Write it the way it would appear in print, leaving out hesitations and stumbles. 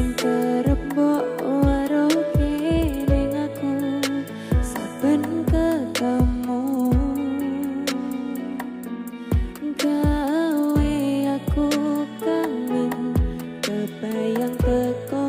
Sing kerep mbok waroke ning aku saben ketemu. Gawe aku kangen, kebayang teko.